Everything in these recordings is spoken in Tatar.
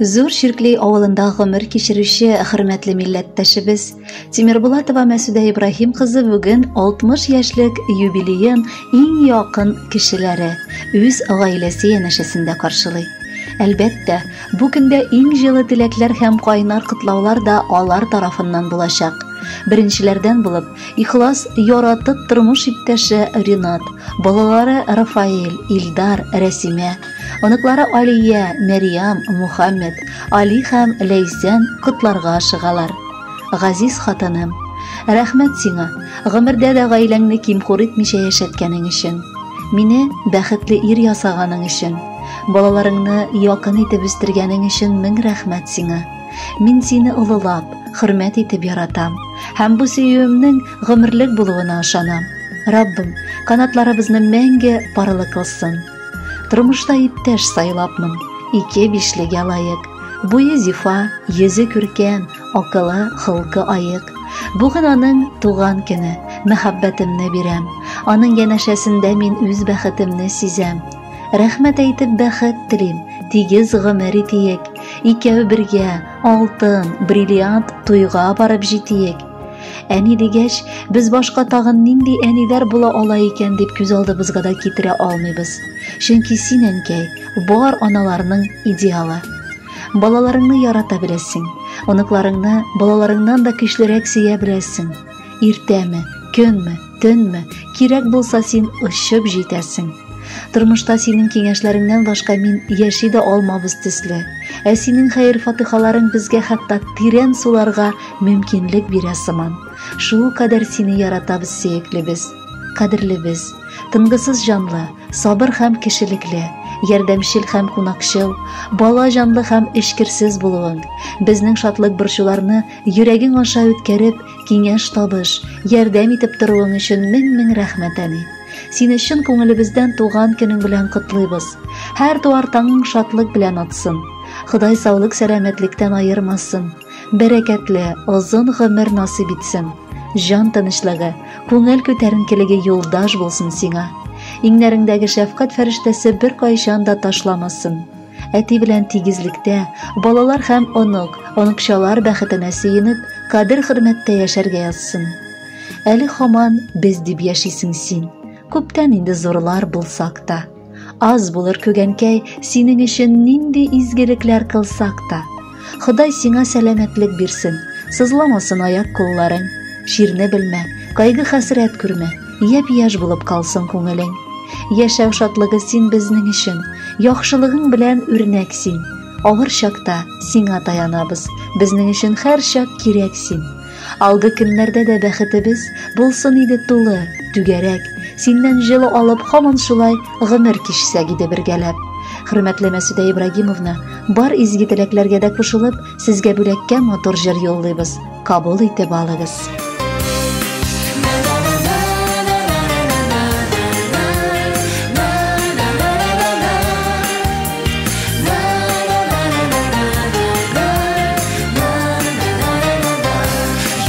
Зур Чирклей авылында гомер кичерүче хөрмәтле милләттәшебез Тимербулатова Мәсүдә Ибраһим кызы бүген 60 яшьлек юбилеен иң якын кешеләре, үз гаиләсе янәшәсендә каршылый. Әлбәттә, бу көндә иң җылы теләкләр һәм кайнар котлаулар да алар тарафыннан булачак. Беренчеләрдән булып, ихлас яратып тормыш иптәше Ринат, балалары Рафаэль, Илдар, Рәсимә, Оныклары Алия, Мәрьям, Мухаммед, Али һәм Ләйсән котларга ашыгалар. Газиз хатыным, рәхмәт сиңа, гомердә дә гаиләңне ким-хур итмичә яшәткәнең өчен. Мине бәхетле ир ясаганың өчен, балаларыңны якын итеп үстергәнең өчен мең рәхмәт сиңа. Мин сине олылап, хөрмәт итеп яратам һәм бу сөюемнең гомерлек булуына ышанам. Раббым, канатларыбызны мәңге парлы кылсын. Тормышта иптәш сайлапмын, ике бишлегә лаек. Буе зифа, йөзе күркәм, акылы, холкы аек. Бүген аның туган көне, мәхәббәтемне бирәм. Аның янәшәсендә мин үз бәхетемне сизәм. Рәхмәт әйтеп бәхет телим, тигез гомер итиек. Икәү бергә, алтын, бриллиант туйга барып җитиек. Әни дигәч, без башка тагын нинди әниләр була ала икән дип күз алдыбызга да китерә алмыйбыз. Чөнки син, әнкәй, бар аналарның идеалы. Балаларыңны ярата беләсең, оныкларыңны балаларыңнан да көчлерәк сөя беләсең. Иртәме, көнме, төнме, кирәк булса син очып җитәсең. Тормышта синең киңәшләреңнән башка мин яши дә алмабыз төсле. Ә синең хәер-фатихаларың безгә хәтта тирән суларга мөмкинлек бирә сыман. Шул кадәр сине яратабыз, сөеклебез, кадерлебез, тынгысыз җанлы, сабыр һәм кешелекле, ярдәмчел һәм кунакчыл, бала җанлы һәм эчкерсез булуың, безнең шатлык-борчуларны йөрәгең аша үткәреп, киңәш-табыш, ярдәм итеп торуың өчен мең-мең рәхмәт, әни. Сине чын күңелебездән туган көнең белән котлыйбыз. Һәр туар таңың шатлык белән атсын. Ходай саулык-сәламәтлектән аермасын. Бәрәкәтле, озын гомер насыйп итсен. Җан тынычлыгы, күңел күтәренкелеге юлдаш булсын сиңа. Иңнәреңдәге шәфкать фәрештәсе беркайчан да ташламасын. Әти белән тигезлектә, балалар һәм онык, оныкчалар бәхетенә сөенеп, кадер-хөрмәттә яшәргә язсын. Әле һаман без дип яшисең син, күптән инде зурлар булсак та. Аз булыр күгәнкәй, синең өчен нинди изгелекләр кылсак та. Ходай сиңа сәламәтлек бирсен, сызламасын аяк-кулларың. Чирне белмә, кайгы-хәсрәт күрмә, япь-яшь булып калсын күңелең. Яшәү шатлыгы син безнең өчен, яхшылыгың белән үрнәк син. Авыр чакта сиңа таянабыз, безнең өчен һәрчак кирәк син. Алгы көннәрдә дә бәхетебез булсын иде тулы, түгәрәк. Синнән җылы алып, һаман шулай гомер кичсәк иде бергәләп. Хөрмәтле Мәсүдә Ибрагимовна, бар изге теләкләргә дә кушылып, сезгә бүләккә матур җыр юллыйбыз. Кабул итеп алыгыз.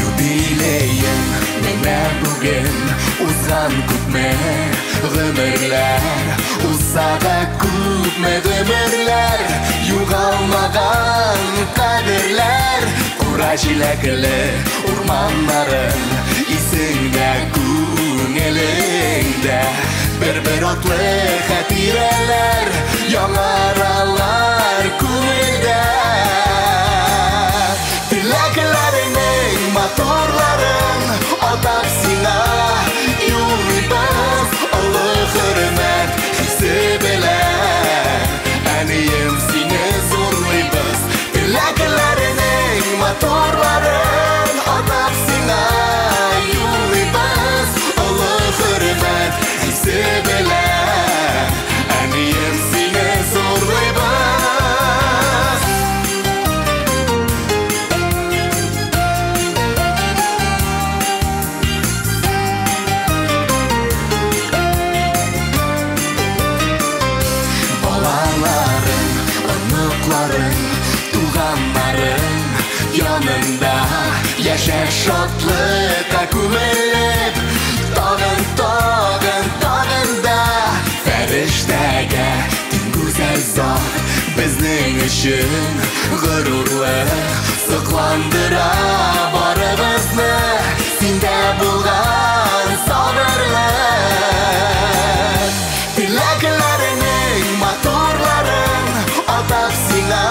Юбилеем менә бүген узган күпме гомерләр узса да күпме гомерләр югалмаган кадерләр кура җиләкле урманнарын исеңдә күңелеңдә бер-бер атлы хатирәләр яңаралар күңелдә теләкләреңнең матурларын атап сиңа юллыйбыз олы хөрмәт хисе белән әнием сине зурлыйбыз теләкләреңнең матурларын атап сиңа юллыйбыз олы хөрмәт хисе белән әнием сине зурлыйбыз. Балаларың, оныкларың, туганнарың янында яшә шатлыкка күмелеп, тагын, тагын, тагын да фәрештәгә тиң гүзәл зат безнең өчен. өчен горурлык, сокландыра барыбызны синдә булган сабырлык. Теләкләреңнең матурларын атап сиңа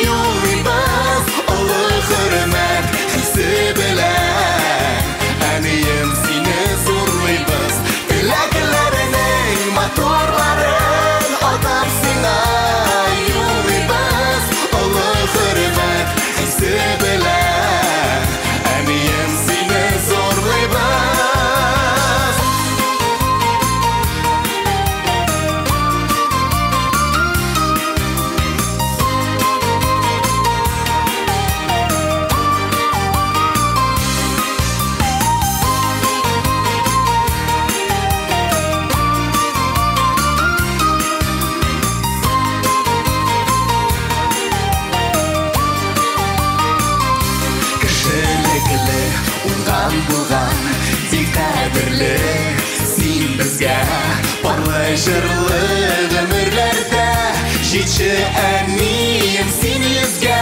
юллыйбыз олы хөрмәт хисе белән. Әнием, сине зурлыйбыз. Теләкләреңнең матурларын атап сиңа юллыйбыз олы хөрмәт хисе белән. Әнием, сине зурлыйбыз. Кешелекле, уңган булган, бик кадерле син безгә. Парлы җырлы гомерләрдә җитше, әнием, син йөзгә.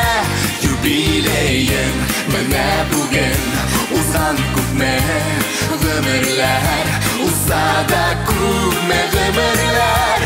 Юбилеең менә бүген, узган күпме гомерләр, узса да күпме гомерләр.